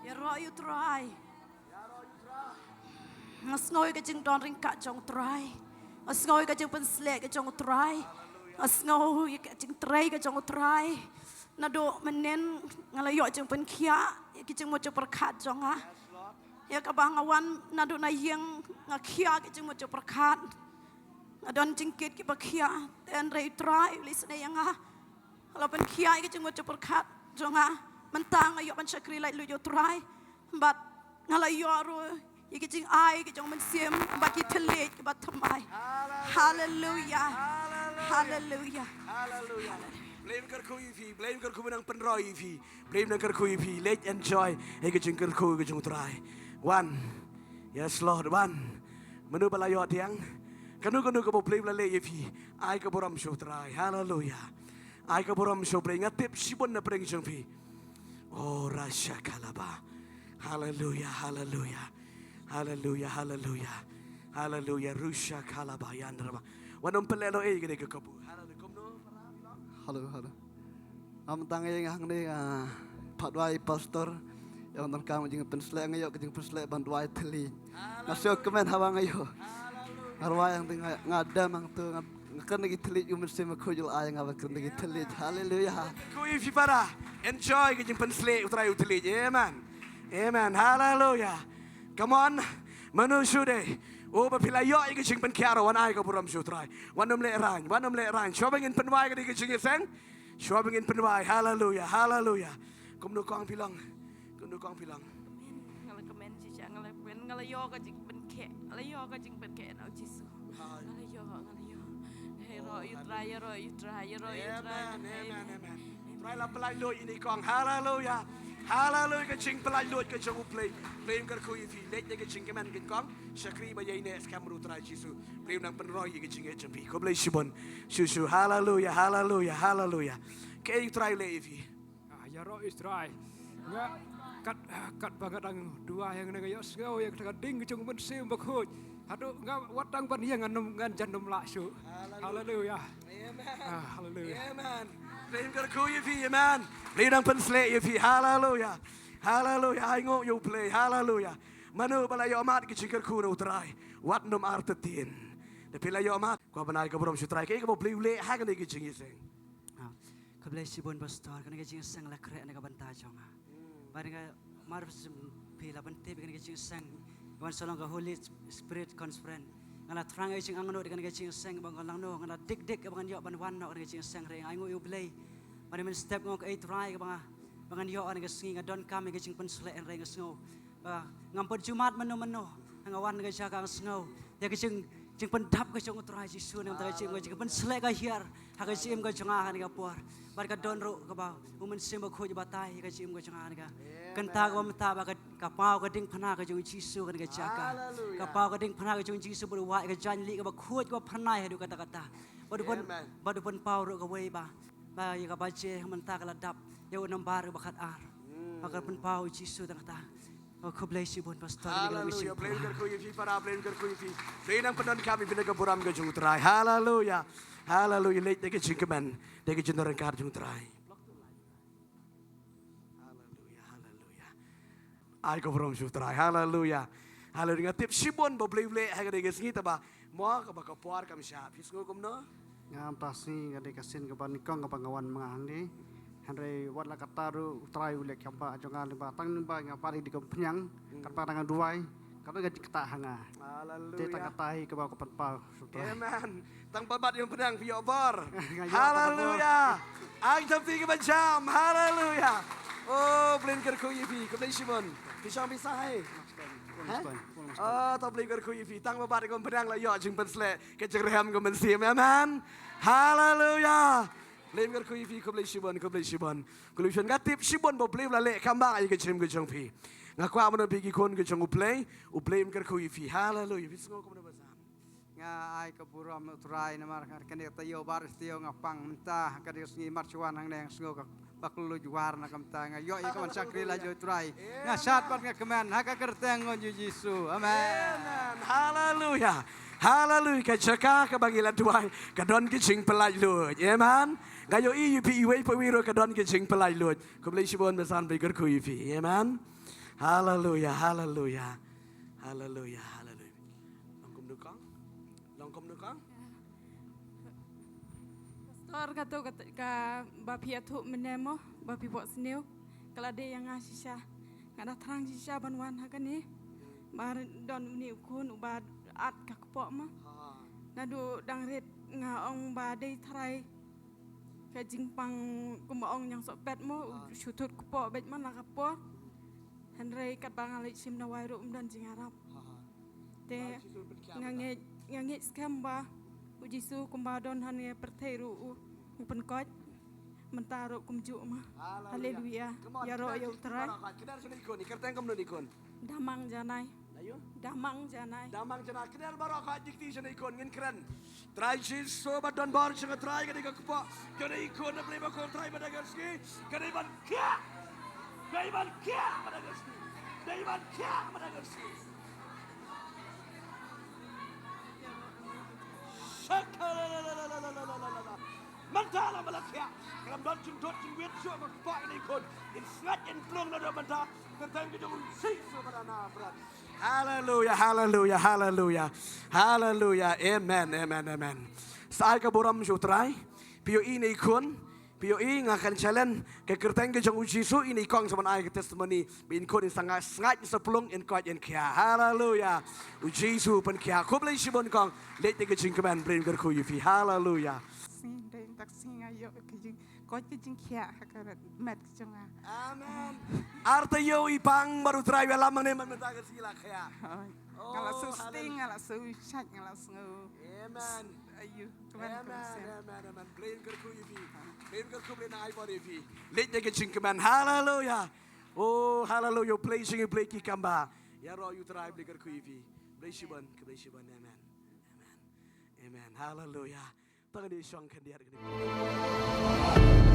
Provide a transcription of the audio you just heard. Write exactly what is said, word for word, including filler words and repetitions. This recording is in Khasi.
Ïaroh ïa u Trai. Nga sngew ïa ka jingdon ryngkat jong u Trai. Nga sngew ïa ka jingpynsleh ka jong u Trai. Nga sngew ïa ka jingtrei ka jong u Trai. Naduh mynnin nga la ïoh jingpynkhiah ïa ki jingmut jingpyrkhat jong nga. Ïa kaba nga wan naduh na ïing nga khiah ki jingmut jingpyrkhat. Nga don jingkit kiba khiah, te hynrei u Trai u la isynei ïa nga. Nga la pynkhiah ïa ki jingmut jingpyrkhat jong nga. Mynta nga ïoh ban shakri laitluid ïa u Trai. Bad nga la ïoh ruh ïa ki jingai ki jong u Mynsiem bad ki thylliej kiba thymmai. Haleluia. Haleluia. Haleluia. Blei un kyrkhu ïa phi, Blei un kyrkhu, nang pynroi ïa phi. Blei un kyrkhu ïa phi, leit enjoy ïa ki jingkyrkhu ki jong u Trai. Wan. Yes Lord, wan. Mano ba la ïoh diang? Kano kano kaba Blei ba la leh ïa phi, ai ka burom sha u Trai. Haleluia. Ai ka burom sha u Blei. Nga tip shibun na pdeng jong phi. Oh, rasha kalaba. Haleluia, haleluia. Haleluia, haleluia. Haleluia, rusha kalaba yandraba. Wan ym pynleh noh ei kane ka kabu. Haleluia. Kumno? Halo, halo. Am tang ïa nga hangne, ah, pat duwai pastor. Ïa nga donkam jingpynsleh, nga ïoh ka jingpynsleh ban duwai thylliej. Nga sngewkmen haba nga ïoh. Nga rwai hangto, nga, nga dem hangto, nga, nga kren da ki thylliej, u Mynsiem Bakhuid u la ai nga ban kren da ki thylliej. Haleluia. Kyrkhu ïa phi para. Enjoy ka jingpynsleh u Trai u thylliej. Amen. Amen. Haleluia. Come on. Mano shuh de. Oh, ba phi la ïoh ïa ka jingpynkhiah ruh, wan ai ka burom sha u Trai. Wan ym lehraiñ, wan ym lehraiñ. Shuwa ba ngin pynwai ka dei ka jingïaseng. Shuwa ba ngin pynwai. Haleluia, haleluia. Kumno kong phi long? Kumno kong phi long? Kmen, nga la kmen shisha, nga la kmen, nga la ïoh ka jingpynkhiah, nga la ïoh ka jingpynkhiah na u Jisu. Nga la ïoh, nga la ïoh. Ïaroh ïa u Trai, ïaroh ïa u Trai, ïaroh ïa u Trai. Amen, amen, amen. Trai la pynlait luid ïa ine i kong. Haleluia. Haleluia, ka jingpynlait luid ka jong u Blei. Blei un kyrkhu ïa phi, leit da ka jingkmen kong. Shakri ba ïaineh skhem bad u Trai Jisu. Blei un nang pynroi ïa ka jingngeit jong phi. Khublei shibun. Shu shu. Haleluia, haleluia, haleluia. Kaei u Trai u leh ïa phi? Ah, ïaroh ïa u Trai. Nga kat, kat ba nga dang duwai hangne nga ïohsngew ïa ka ding ka jong u Mynsiem Bakhuid. Haduh nga wat tang ban ïeng ngan ym, ngan jan ym lah shuh. Haleluia. Haleluia. Amen. Ah, haleluia. Amen. Blei un kyrkhu ïa phi, amen. Blei un nang pynsleh ïa phi. Haleluia. Haleluia. Ai nguh ïa u Blei. Haleluia. Mano ba la ïoh mad ka jingkyrkhu na u Trai, wat nym artatien. Da phi la ïoh mad, kwah ban ai ka burom sha u Trai. Kaei kaba u Blei u leh ha kane ka jingïaseng? Ah, khublei shibun pastor, kane ka jingïaseng la khreh na ka bynta jong nga. Bad nga mar phi la pyntip kane ka jingïaseng, wan sa long ka Holy Spirit Conference. Nga la thrang ïa ka jingangnud kane ka jingïaseng, ba nga la, no, nga la dik dik ba ngan ïoh ban wan noh kane ka jingïaseng, hynrei nga ai nguh ïa u Blei. Bad mynstep nga ong kaei Trai kaba nga, ba ngan ïoh ha kane ka sngi, nga donkam ïa ka jingpynsleh hynrei nga sngew ba ngam pat ju mad mynno mynno. Nga wan ha ka jaka nga sngew ïa ka jing, jingpyndap ka jong u Trai Jisu, na ka bynta ka jingim, ka jingpynsleh ka hiar ha ka jingim ka jong nga ha kane ka por. Bad ka don ruh kaba u Mynsiem Bakhuid u batai ïa ka jingim ka jong nga ha kane ka. Kynta kaba mynta ba ka, ka paw ka diengphna ka jong u Jisu ha kane ka jaka. Haleluia. Ka paw ka diengphna ka jong u Jisu bad u wad ïa ka jaiñlih kaba khuid kaba phyrnai haduh katta katta. Bad u pyn, amen, bad u pynpaw ruh kawei ba, ba ïa ka baje mynta ka la dap ïa u nambar kaba khatar. Hmm. Ba ka pynpaw u Jisu tang katta. Oh, khublei shibun pastor. Haleluia. Blei un kyrkhu ïa phi para, Blei un kyrkhu ïa phi. Blei un nang pyndonkam ïa phi na ka burom ka jong u Trai. Haleluia. Haleluia. Leit da ka jingkmen, da ka jingryngkat jong u Trai. Haleluia, haleluia. Ai ka burom sha u Trai. Haleluia. Haleluia. Nga tip shibun ba u Blei u leh ha kane ka sngi, tangba mo kaba ka por kam shah. Phi sngew kumno? Nga mynta sngi ka dei ka sien kaba nyngkong kaba nga wan ma nga hangne. Hynrei wat la katta ruh u Trai u leh kham bha jong nga lyngba, tang lyngba nga bat ïa ka umphniang, hmm, katba tang nga duwai, katba ka jingktah ha nga. Haleluia. Te tang katta hi kaba ka pynpaw sha u Trai. Amen. Tang ba bat ïa ka umphniang phi ïoh bor. Nga ïoh bor. Haleluia. Ai tang phi kaba jam. Haleluia. Oh, Blei un kyrkhu ïa phi. Khublei shibun. Phi shong phi sah hi. Heh? Oh, to Blei un kyrkhu ïa phi. Tang ba bat ïa ka umphniang la ïoh jingpynsleh ka jingrhem ka mynsiem. Amen. Haleluia. Blei un kyrkhu ïa phi, khublei shibun, khublei shibun. Khublei shibun, nga tip shibun ba u Blei u la leh kham bha ïa ka jingim ka jong phi. Nga kwah ban ong phi ki khun ka jong u Blei, u Blei un kyrkhu ïa phi. Haleluia. Phi sngew kumno ba sam? Nga ai ka burom u Trai namar kane ka taïew baroh taïew nga pang mynta ha kane ka sngi mar shuwa hangne nga sngew ka ba ka luid war na ka bynta nga ïoh ïa ka ban shakri la jong u Trai. Nga shad bad nga kmen ha ka kyrteng u Jisu. Amen. Amen. Haleluia. Haleluia. Ka jaka kaba ngi la duwai ka don ka jingpynlait luid. Amen. Nga ïohi ïa phi iwei pa iwei ruh ka don ka jingpynlait luid. Khublei shibun, basan, ba kyrkhu ïa phi. Amen. Haleluya, haleluya. Haleluya, haleluya. Long kumno kong? Long kumno kong? Pastor, kato ka, kaba phi ïathuh mynne mo, ba phi bok sniew, ka la dei ïa nga shisha. Nga da thrang shisha ban wan ha kane. Ba don une u khun uba at ka kpoh mo. Ha. Naduh dang rit nga ong ba dei tharai ka jingpang kumba ong ñiangsohpet mo, u shu thut kpoh beit man la ka por. Hynrei katba nga leit shim dawai ruh um don jingïarap. Te nga ngeit, nga ngeit skhem ba u Jisu kumba don hangne pyrthei ruh u, u pynkoit. Mynta ruh kumjuh ma. Haleluya. Ïaroh ïa u Trai. Kner shane i khun, i kyrteng kumno i khun? Damang Janai. Ayo. Damang Janai. Damang Janai. Kner baroh ka jingkti shane i khun, ngin kren. Trai Jisu ba don bor jong nga Trai, ka dei ka kpoh jong i khun, na Blei ba khun Trai, mynta ka sngi ka dei ban khiah. Ka dei ban khiah mynta ka sngi. Ka dei ban khiah mynta ka sngi. Shaka la la la. Mynta la ba la khiah. Ka lam don jingdot jingwit shuh ba kpoh i khun. Ngin sngaid, ngin plung naduh mynta. Kyrteng ka jong u Jisu ba na bran. Haleluya, haleluya, haleluya. Haleluya. Amen, amen, amen. Sa ai ka burom sha u Trai. Phi ïohi ine i khun. Phi ïohi, nga kren challenge. Ka kyrteng ka jong u Jisu, ine i kong sa ban ai ka testimony. Ba in khun in sa sngaid, sngaid, in sa plung, in koit, in khiah. Haleluya. U Jisu u pynkhiah. Khublei shibun kong. Leit da ka jingkmen, Blei un kyrkhu ïa phi. Haleluya. Sngi, dei tak sngi nga ïoh ka jing Koit ka jingkhiah ha ka met ka jong nga. Amen. Ar taïew i pang bad u Trai u ïalam hangne, mynta ka sngi la khiah. Hooid. Oh, nga la sngew sting, hallelujah, nga la sngew shait, nga la sngew. Amen. Ayu, kmen, amen, kmen. Amen, amen. Blei un kyrkhu ïa phi. Blei un kyrkhu, Blei un ai bor ïa phi. Leit da ka jingkmen. Haleluya. Oh, haleluya. Blei jong ngi, Blei ki kamba. Ïaroh ïa u Trai, Blei kyrkhu ïa phi. Blei shibun, Blei shibun. Amen. Amen. Amen. Haleluya. Tang ni shong khyndiat kane.